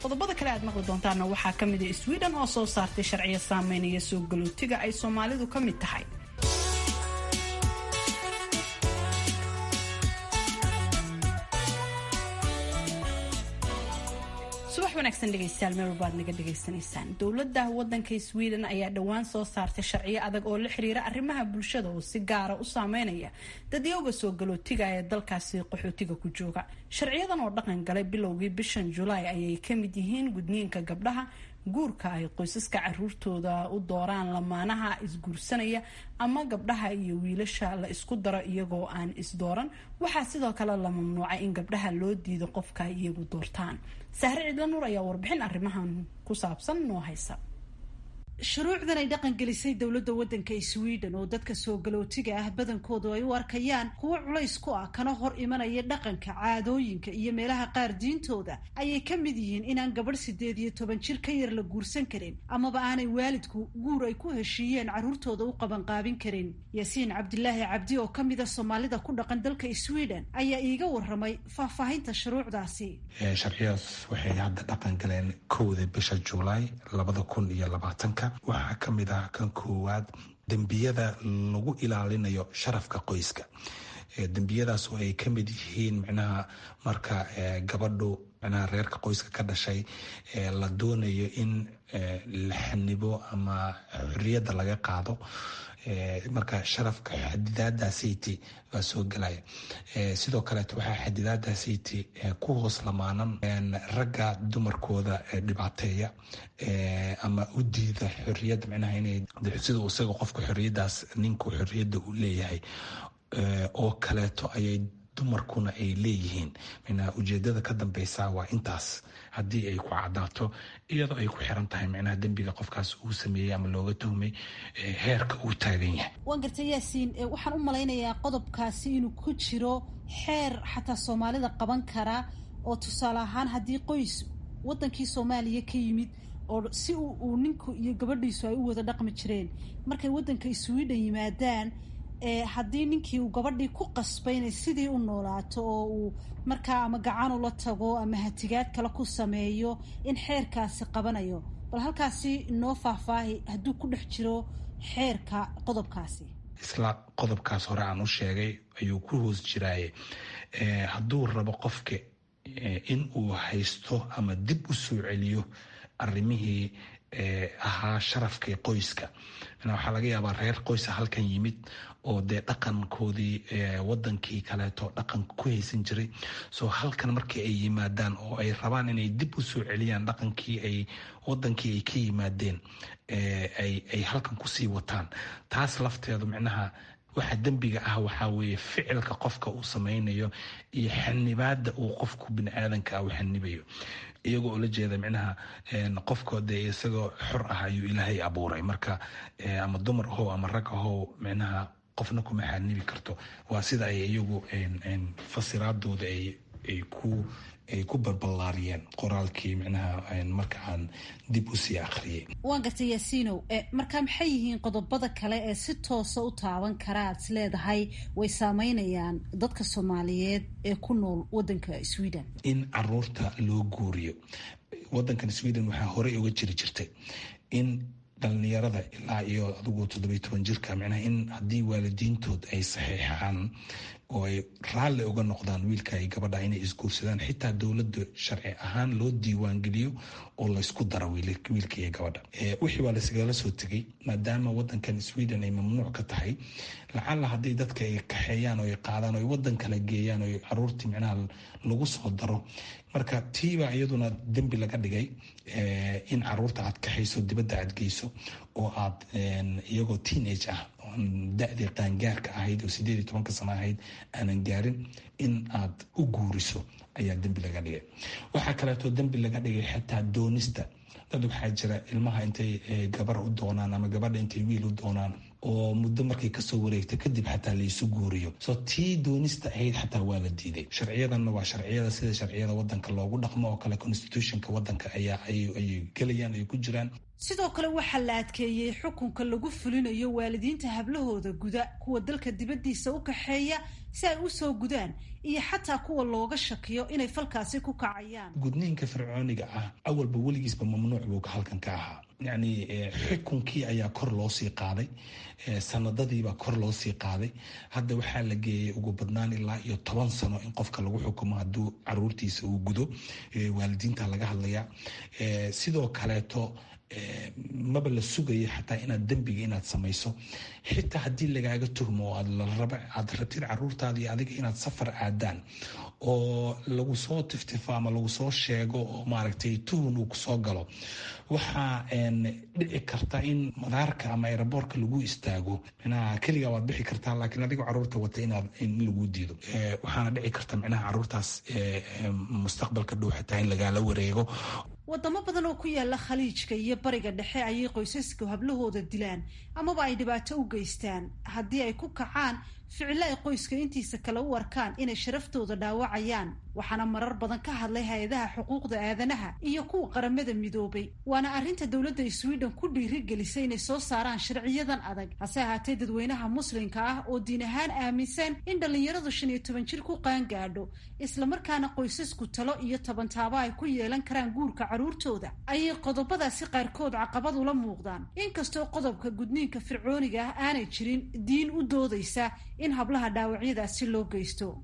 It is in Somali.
Qodobada kale aad maqli doontaana waxaa ka mid ah Sweden oo soo saartay sharciyo saameynaya soo galootiga ay Soomaalidu ka mid tahay. Subax wanaagsan dhegeystayaal, meel walba aad naga dhegeysanaysaan. Dowladda wadanka Sweden ayaa dhowaan soo saartay sharciyo adag oo la xiriira arrimaha bulshada oo si gaara u saameynaya dadyooga soo galootiga ee dalkaasi qaxootiga ku jooga. Sharciyadan oo dhaqan galay bilowgii bishan Julaay ayay ka mid yihiin gudniinka gabdhaha, guurka ay qoysaska caruurtooda u dooraan lamaanaha isguursanaya, ama gabdhaha iyo wiilasha la isku daro iyagoo aan isdooran. Waxaa sidoo kale la mamnuucay in gabdhaha loo diido qofka iyagu doortaan. Sahre Cidla Nuur ayaa warbixin arrimahan ku saabsan noo haysa. Shuruucdan ay dhaqan gelisay dowladda waddanka Sweden oo dadka soo galootiga ah badankoodu ay u arkayaan kuwo culays ku ah kana hor imanaya dhaqanka, caadooyinka iyo meelaha qaar diintooda ayay ka mid yihiin inaan gabadh 18 jir ka yar la guursan karin, amaba aanay waalidku guur ay ku heshiiyeen carruurtooda u qabanqaabin karin. Yaasiin Cabdilaahi Cabdi oo ka mid a Soomaalida ku dhaqan dalka Sweden ayaa iiga warramay faahfaahinta shuruucdaasi. Sharciyadaas waxay hadda dhaqan galeen 1da bisha Juulaay 2020. Waxaa ka mid ah kan koowaad dembiyada lagu ilaalinayo sharafka qoyska, dembiyadaas oo ay ka mid yihiin micnaha marka gabadhu micnaha reerka qoyska ka dhashay la doonayo in la xanibo ama xorriyadda laga qaado, marka sharafka xadidaadaasiti baa soo gelaya. Sidoo kaleeto waxaa xadidaadaasiti ku hoos lamaanan ragga dumarkooda dhibaateeya ama u diida xorriyadda, micnaha inay sida isaga qofka xorriyaddaas ninku xorriyadda uu leeyahay oo kaleeto ayay dumarkuna ay leeyihiin. Micnaha ujeedada ka dambeysa waa intaas, haddii ay ku cadaato iyadoo ay ku xiran tahay micnaha dembiga qofkaas uu sameeyey ama looga tuhmay heerka uu taagan yahay. Waan gartay Yaasiin, waxaan u malaynayaa qodobkaasi inuu ku jiro xeer xataa Soomaalida qaban kara, oo tusaale ahaan haddii qoys wadankii Soomaaliya ka yimid oo si uu ninku iyo gabadhiisu ay u wada dhaqmi jireen markay wadanka Sweden yimaadaan, haddii ninkii uu gabadhii ku qasbay inay sidii u noolaato oo uu markaa ama gacan ula tago ama hatigaad kale ku sameeyo, in xeerkaasi qabanayo. Bal halkaasi noo faahfaahi hadduu ku dhex jiro xeerka qodobkaasi. Isla qodobkaas hore aan u sheegay ayuu ku hoos jiraaye. Hadduu rabo qofka in uu haysto ama dib u soo celiyo arrimihii ahaa sharafkii qoyska, waxaa laga yaabaa reer qoysa halkan yimid oo dee dhaqankoodii wadankii kaleeto dhaqan ku haysan jiray, soo halkan markii ay yimaadaan oo ay rabaan inay dib u soo celiyaan dhaqankii ay wadankii ay ka yimaadeen ay halkan kusii wataan, taas lafteedu micnaha waxa dembiga ah waxaa weeye ficilka qofka uu sameynayo iyo xanibaada uu qofku biniaadanka ah u xanibayo, iyagoo ula jeeda micnaha qofka dee isagoo xor ah ayuu Ilaahay abuuray, marka ama dumar ahow ama rag ahow micnaha qofna kuma xanibi karto. Waa sida ay iyagu fasiraadooda ay ku barballaariyeen qoraalkii micnaha marka aan dib usii akhriyey. Waan gartay Yaasiinow, marka maxay yihiin qodobada kale ee si toosa u taaban kara aad is leedahay way saameynayaan dadka Soomaaliyeed ee ku nool wadanka Sweden? In caruurta loo guuriyo wadankan Sweden waxaa horey uga jiri jirtay in dhalinyarada ilaa iyo adigu 17 jirka micnaha in haddii waalidiintood ay saxiixaan oo ay raalli uga noqdaan wiilka iyo gabadha inay isguursadaan, xitaa dowladda sharci ahaan loo diiwaangeliyo oo laysku daro wiilka iyo gabadha. Wixii waa layskagala soo tegay maadaama wadankan Sweden ay mamnuuc ka tahay, lacalla haddii dadka ay kaxeeyaan oo ay qaadaan oo ay wadan kala geeyaan oo caruurtii micnaha lagu soo daro, marka tiibaa iyaduna dembi laga dhigay in caruurta aad kaxayso dibadda aad geyso oo aad iyagoo teenage ah da-dii qaangaarka ahayd oo 18-ka sano ahayd aanan gaarin in aad u guuriso ayaa dembi laga dhigay. Waxaa kaleeto dembi laga dhigay xitaa doonista. Dad waxaa jira ilmaha intay gabar u doonaan ama gabadha intay wiil u doonaan oo muddo markay kasoo wareegto kadib xataa laysu guuriyo, so tii doonista ahayd xataa waa la diiday. Sharciyadanna waa sharciyada sida sharciyada wadanka loogu dhaqmo oo kale, constitutionka wadanka ayaa ayay gelayaan ay ku jiraan. Sidoo kale waxaa la adkeeyey xukunka lagu fulinayo waalidiinta hablahooda guda, kuwa dalka dibaddiisa u kaxeeya si ay u soo gudaan, iyo xataa kuwa looga shakiyo inay falkaasi ku kacayaan. Gudniinka fircooniga ah awalba weligiisba mamnuuc buu halkan ka ahaa. Yacni xukunkii ayaa kor loo sii qaaday, sanadadiibaa kor loo sii qaaday. Hadda waxaa la geeyey ugu badnaan ilaa iyo 10 sano in qofka lagu xukumo hadduu caruurtiisa uu gudo. Waalidiinta laga hadlayaa. Sidoo kaleeto maba la sugayo xataa inaad dembiga inaad samayso, xitaa haddii lagaaga tuhmo oo aad rabtid caruurtaada iyo adiga inaad safar aadaan oo lagu soo tiftifo ama lagu soo sheego oo maaragtay tuhun uu kusoo galo, waxaa dhici karta in madaarka ama aeroboorka lagu istaago. Micnaha keligaa waad bixi kartaa, laakiin adigoo caruurta wata inaad in lagu diido. Waxaana dhici karta micnaha caruurtaas mustaqbalka dhow xitaa in lagaala wareego. Wadamo badan oo ku yaala Khaliijka iyo Bariga Dhexe ayay qoysasku hablahooda dilaan amaba ay dhibaato u geystaan haddii ay ku kacaan ficilo ay qoyska intiisa kale u arkaan inay sharaftooda dhaawacayaan. Waxaana marar badan ka hadlay hay-adaha xuquuqda aadanaha iyo kuwa Qaramada Midoobay, waana arrinta dowladda Sweden ku dhiirigelisay inay soo saaraan sharciyadan adag. Hase ahaatee, dadweynaha Muslimka ah oo diin ahaan aaminsan in dhallinyaradu 15 jir ku qaangaadho, islamarkaana qoysasku talo iyo tabantaabo ay ku yeelan karaan guurka carruurtooda, ayay qodobadaasi qaarkood caqabad ula muuqdaan, inkastoo qodobka gudniinka fircooniga ah aanay jirin diin u doodaysa in hablaha dhaawacyadaasi loo geysto.